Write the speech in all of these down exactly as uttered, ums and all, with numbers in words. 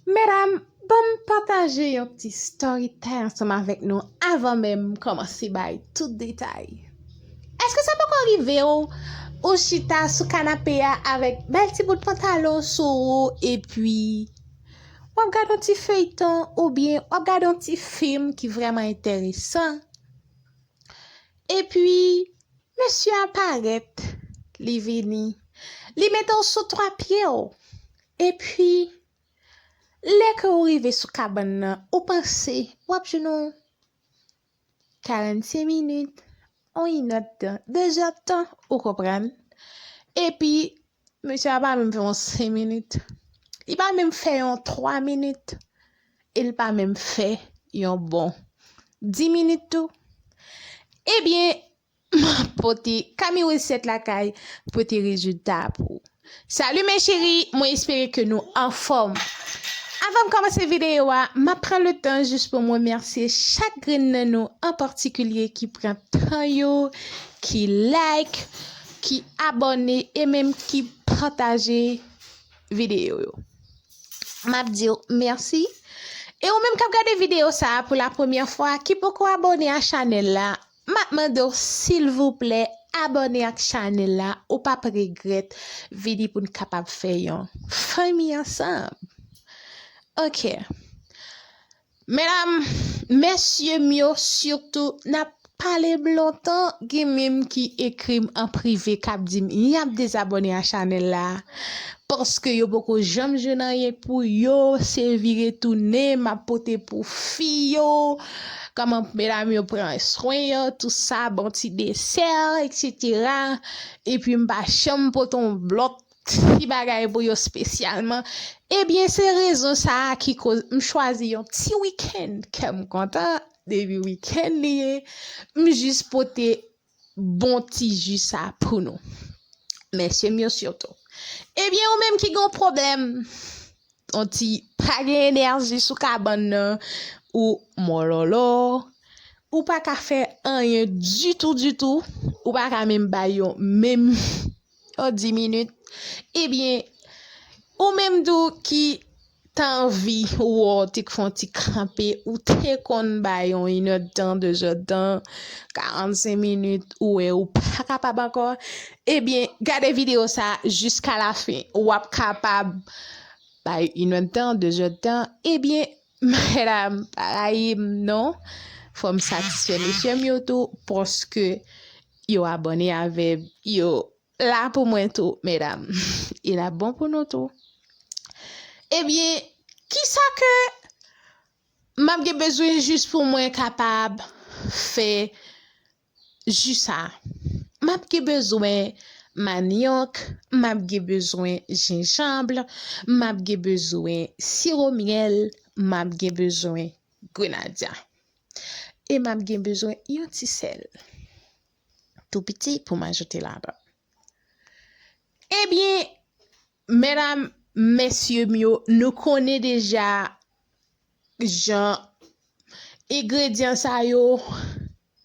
Medam, ban m pataje yon ti story time ansanm avèk nou avan menm m kòmanse bay tout detay. Èske sa poko rive w, ou chita sou kanape a avèk bèl ti bout pantalon sou ou, epi w ap gade yon ti feyton oubyen w ap gade yon ti fim ki vrèman enteresan? Epi, mesye a parèt, li vini, li mete w sou twa pye w. Epi, lè ke w rive sou kabann nan, ou panse w ap jwenn yon karannsenk minit, yon inèdtan, dezèdtan, ou konprann? Epi, mesye a pa menm fè yon senk minit. Li pa menm fè yon twa minit. E li pa menm fè yon bon dis minit tou. Ebyen, m ap pote Kami Resèt Lakay, pote rezilta pou ou. Salut mes chéris, mwen espere ke nou anfòm. Avan m kòmanse videyo a, m ap pran le tan jis pou m remèsye chak grenn nan nou an patikilye ki pran tan yo, ki like, ki abòne e menm ki pataje videyo yo. M ap di w mèsi. E ou menm k ap gade videyo sa a pou la premyè fwa, ki poko abòne a chanèl la, m ap mande w silvouplè abòne ak chanèl la, ou p ap regrèt, vini pou n kapab fè yon fanmi ansanm. Ok. Medam, mesye m yo, sitou, n ap pale m lontan, gen menm ki ekri m an prive, k ap di m y ap dezabòne a chanèl la, paske yo poko janm jwenn anyen pou yo, se vire tounen m ap pote pou fi yo, kòman medam yo pran swen yo, tou sa, bon ti desè, etsetera. Epi m pa janm pote yon lòt ti bagay pou yo espesyalman. Ebyen, se rezon sa a ki koz m chwazi yon ti wikenn. Kè m kontan, depi wikenn li ye, m jis pote bon ti ji sa pou nou. Mesye m yo sitou. Ebyen, ou menm ki gen yon pwoblèm, yon ti pa gen enèji sou kabann nan, ou mòlòlò, ou pa ka fè anyen ditou, ditou, ou pa ka menm bay yon, menm yon dis minit. Ebyen, ou menm tou ki t anvi wè w te k fè yon ti kanpe, ou te konn bay yon inèdtan, dezèdtan, karannsenk minit, ou wè ou pa kapab ankò, ebyen, gade videyo sa a jiska lafen. W ap kapab bay inèdtan, dezèdtan, ebyen, medam, pa rayi m non. Fò m satisfè mesye m yo tou, paske yo abòne avè m, yo la pou mwen tou, medam. E l ap bon pou nou tou. Ebyen, kisa ke m ap gen bezwen jis pou mwen kapab fè ji sa? M ap gen bezwen manyòk, m ap gen bezwen jenjanm, m ap gen bezwen siwo myèl, m ap gen bezwen grenadya. E m ap gen bezwen yon ti sèl tou piti pou m ajoute ladan. Ebyen, medam, mesye m yo, nou konnen deja jan engredyan sa yo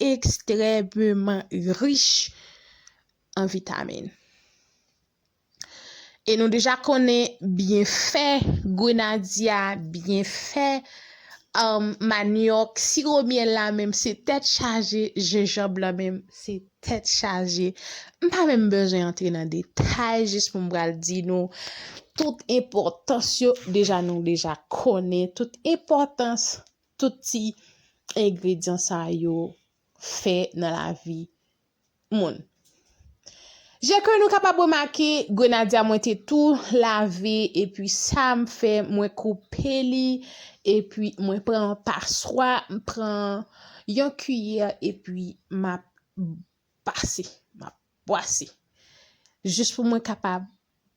ekstrèmeman rich an vitamin. E nou deja konnen byenfè grenadya, byenfè, um, manyòk, siwo myèl la menm se tèt chaje, jenjanm lan menm se tèt chaje. M pa menm bezwen antre nan detay, jis pou m pral di nou tout enpòtans yo, deja nou deja konnen tout enpòtans tout ti engredyan sa yo fè nan lavi moun. Jan ke nou kapab remake, grenadya mwen te tou lave, epi sa m fè, mwen koupe li, epi mwen pran yon paswa, m pran yon kiyè, epi m ap pase, m ap bwase. Jis pou mwen kapab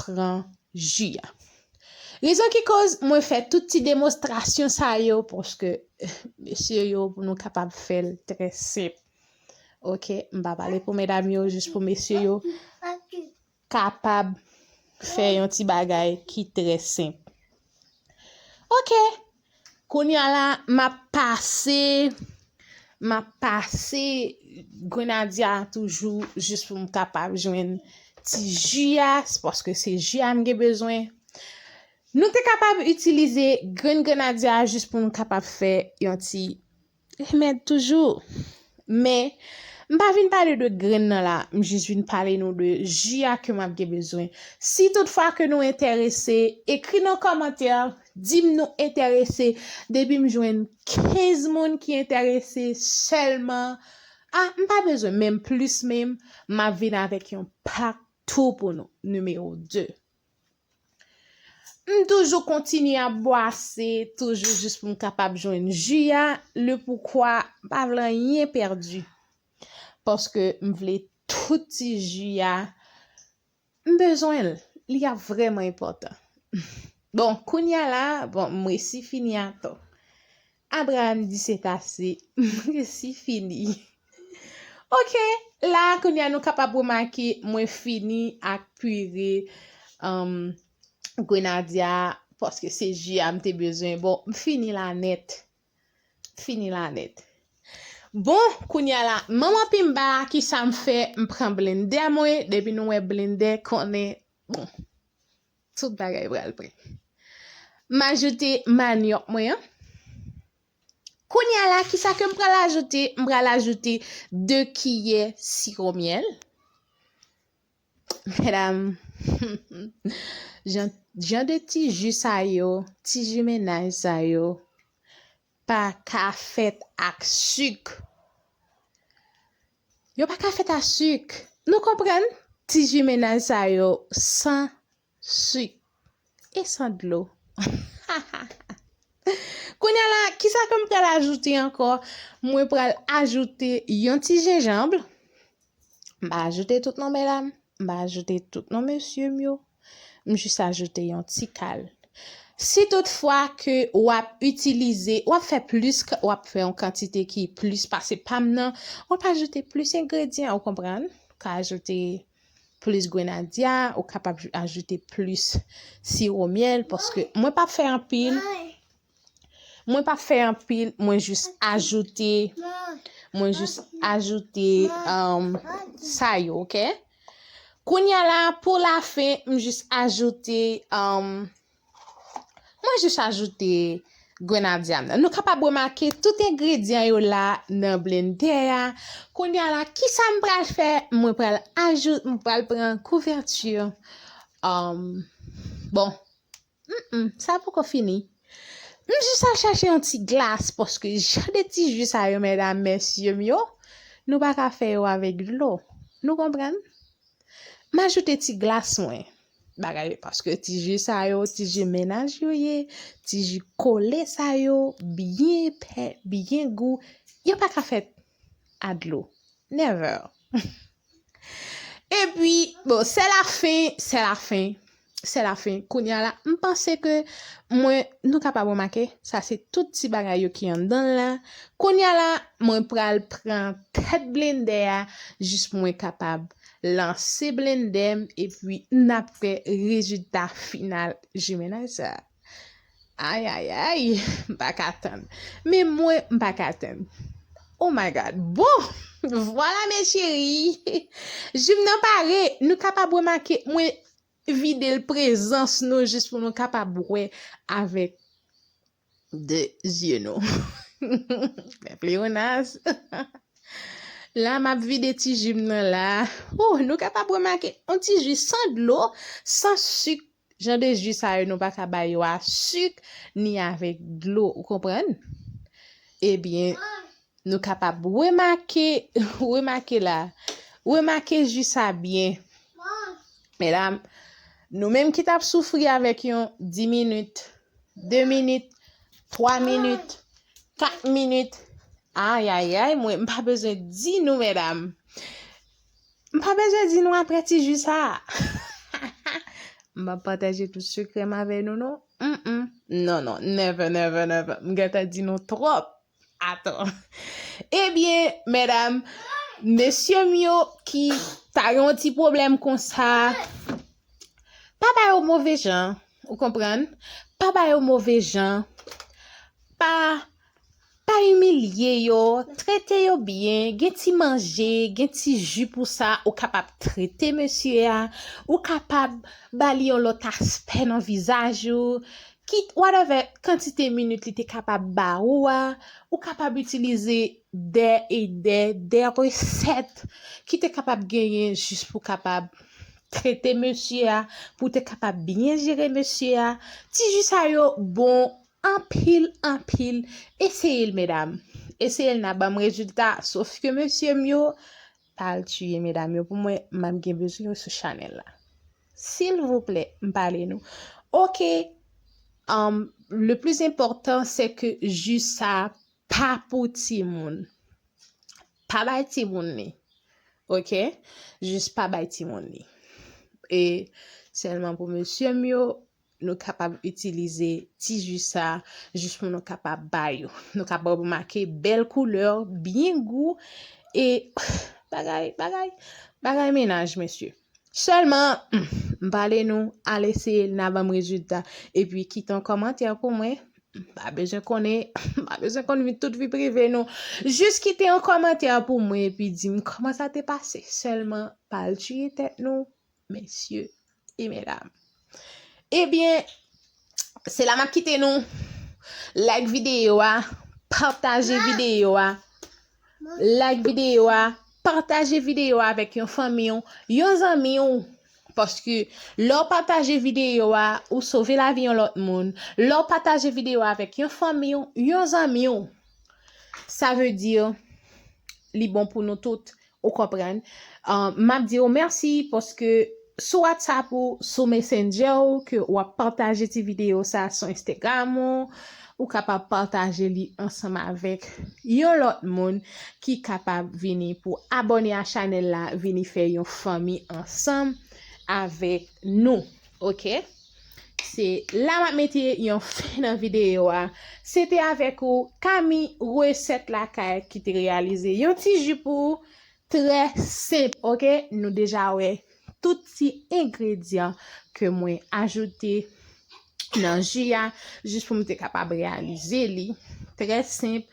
pran ji a. Rezon ki koz mwen fè tout ti demonstrasyon sa yo, paske, mesye yo, pou nou kapab fè l trè senp. Ok, m pa pale pou medam yo, jis pou mesye yo kapab fè yon ti bagay ki trè senp. Ok, kounye a la, m ap pase, m ap pase grenadya toujou jis pou m kapab jwenn ti ji a, se paske se ji a m gen bezwen. Nou te kapab itilize grenn grenadya a jis pou nou kapab fè yon ti remèd toujou. Men, m pa vin pale de grenn nan la, m jis vin pale nou de ji a ke m ap gen bezwen. Si toutfwa ke nou enterese, ekri nan kòmantè, di m nou enterese. Depi m jwenn kenz moun ki enterese sèlman, a, m pa bezwen menm plis menm, m ap vin avèk yon pak tou pou nou. Nimewo de. M toujou kontinye ap bwase, toujou jis pou m kapab jwenn ji a, le poukwa, m pa vle anyen pèdi. Paske m vle tout ti ji a, m bezwen l, li ap vrèman enpòtan. Bon, kounye a la, bon, m resi fini atò. Abraham di c'est assez, m resi fini. Ok, la kounye a nou kapab remake mwen fini ak pire um, grenadya, paske se ji a m te bezwen. Bon, m fini la nèt. Fini la nèt. Bon, kounye a la, manman pi m ba, kisa m fè? M pran blendè mwen, depi nou wè blendè, konnen, bon, tout bagay pral pre. M ajoute manyòk mwen an. Kounye a la, kisa ke m pral ajoute? M pral ajoute de kiyè siwo myèl. Medam, jan, jan de ti ji sa yo, ti ji mennaj sa yo, pa ka fèt ak sik. Yo pa ka fèt ak sik. Nou konprann? Ti ji mennaj sa yo san sik e san dlo. Kounye a la, kisa ke m pral ajoute ankò? Mwen pral ajoute yon ti jenjanm. M pa ajoute tout non medam, m pa ajoute tout non mesye m yo. M jis ajoute yon ti kal. Si toutfwa ke w ap itilize, w ap fè plis, w ap fè yon kantite ki plis pase pa m nan, w ap ajoute plis engredyan, ou konprann? Ou ka ajoute plis grenadya, ou kapab ajoute plis siwo myèl, paske mwen p ap fè anpil. Mwen p ap fè anpil, mwen jis ajoute, mwen jis ajoute um, sa yo, ok? Kounye a la, pou lafen, m jis ajoute, um, mwen jis ajoute grenadya m nan. Nou kapab remake tout engredyan yo la nan blendè a. Kounye a la, kisa m pral fè? Mwen pral ajoute, mwen pral pran kouvèti. Um, bon, mm, mm, sa poko fini. M jis al chache yon ti glas, paske jan de ti ji sa yo, medam, mesye m yo, nou pa ka fè yo avèk dlo. Nou konprann? M ajoute ti glas mwen. Bagay, paske ti ji sa yo, ti ji mennaj yo ye, ti ji kole sa yo, byen epè, byen gou, yo pa ka fèt a dlo. Never. Epi, bon, se lafen, se lafen, se lafen. Kounye a la, m panse ke mwen, nou kapab remake, sa se tout ti bagay yo ki anndan l la. Kounye a la, mwen pral pran tèt blendè a, jis pou mwen kapab lanse blendè m, epi n ap wè rezilta final ji mennaj sa. Ay, ay, ay, m pa ka tann. Men mwen, m pa ka tann. Oh my God. Bon, vwala, mes chéris. Ji m nan pare, nou kapab remake, mwen vide l prezans nou, jis pou nou kapab wè avèk de zye nou. Men pleyonas. La, m ap vide ti ji m nan la. Oh, nou kapab remake, yon ti ji san dlo, san sik. Jan de ji sa yo, nou pa ka ba yo a sik, ni avèk dlo, ou konprann? Ebyen, nou kapab remake, remake la, remake ji sa byen. Medam, nou menm ki t ap soufri avèk yon dis minit, de minit, twa minit, kat minit, ay, ay, ay, mwen, m pa bezwen di nou, medam. M pa bezwen di nou apre ti ji sa a. M ap pataje tout sekrè m avè nou, non. Mm, mm. Non, non, never, never, never. M gentan di nou twòp. Atann. Ebyen, medam, mesye m yo ki ta gen yon ti pwoblèm konsa, pa ba yo move jan, ou konprann? Pa ba yo move jan. Pa, Pa imilye yo, trete yo byen, gen ti manje, gen ti ji pou sa, ou kapab trete mesye a, ou kapab ba li yon lòt aspè nan vizaj ou, kit whatever kantite minit li te kapab ba ou a, ou kapab itilize de e de, de resèt ki te kapab genyen jis pou kapab trete mesye a, pou te kapab byen jere mesye a. Ti ji sa yo bon anpil, anpil. Eseye l, medam. Eseye l, n a ban m rezilta. Sof ke mesye m yo, pa al tiye medam yo pou mwen, m ap gen bezwen yo sou chanèl la. Silvouplè, m pale nou. Ok, um, le plus important, c'est que ji sa pa pou timoun. Pa bay timoun li. Ok? Jis pa bay timoun li. E sèlman pou mesye m yo, nou kapab itilize ti ji sa, jis pou nou kapab ba yo. Nou kapab remake bèl koulè, byen gou, e bagay, bagay, bagay mennaj, mesye. Sèlman, m pale nou, al eseye l, n a ban m rezilta. Epi kite yon kòmantè pou mwen. M pa bezwen konnen, m pa bezwen konn tout vi prive nou. Jis kite yon kòmantè pou mwen epi di m kòman sa te pase. Sèlman, pa al tiye tèt nou, mesye e medam. Ebyen, se la m ap kite nou. Like videyo a, pataje videyo a. Like videyo a, pataje videyo a avèk yon fanmi w, yon zanmi w. Paske lè w pataje videyo a, ou sove lavi yon lòt moun. Lè w pataje videyo a avèk yon fanmi w, yon zanmi w, sa vle di li bon pou nou tout. Ou konprann? Uh, m ap di w mèsi paske sou WhatsApp ou, sou Messenger ou, ke w ap pataje ti videyo sa sou Instagram ou, ou kapab pataje li ansanm avèk yon lòt moun ki kapab vini pou abòne a chanèl la, vini fè yon fanmi ansanm avèk nou. Ok? Se la m ap mete yon fen nan videyo a. Se te avèk ou, Kami Resèt Lakay ki te reyalize yon ti ji pou ou. Trè senp, ok? Nou deja wè tout ti engredyan ke mwen ajoute nan ji a, jis pou m te kapab reyalize li. Trè senp,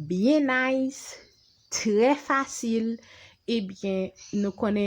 byen nice, trè fasil. Ebyen, nou konnen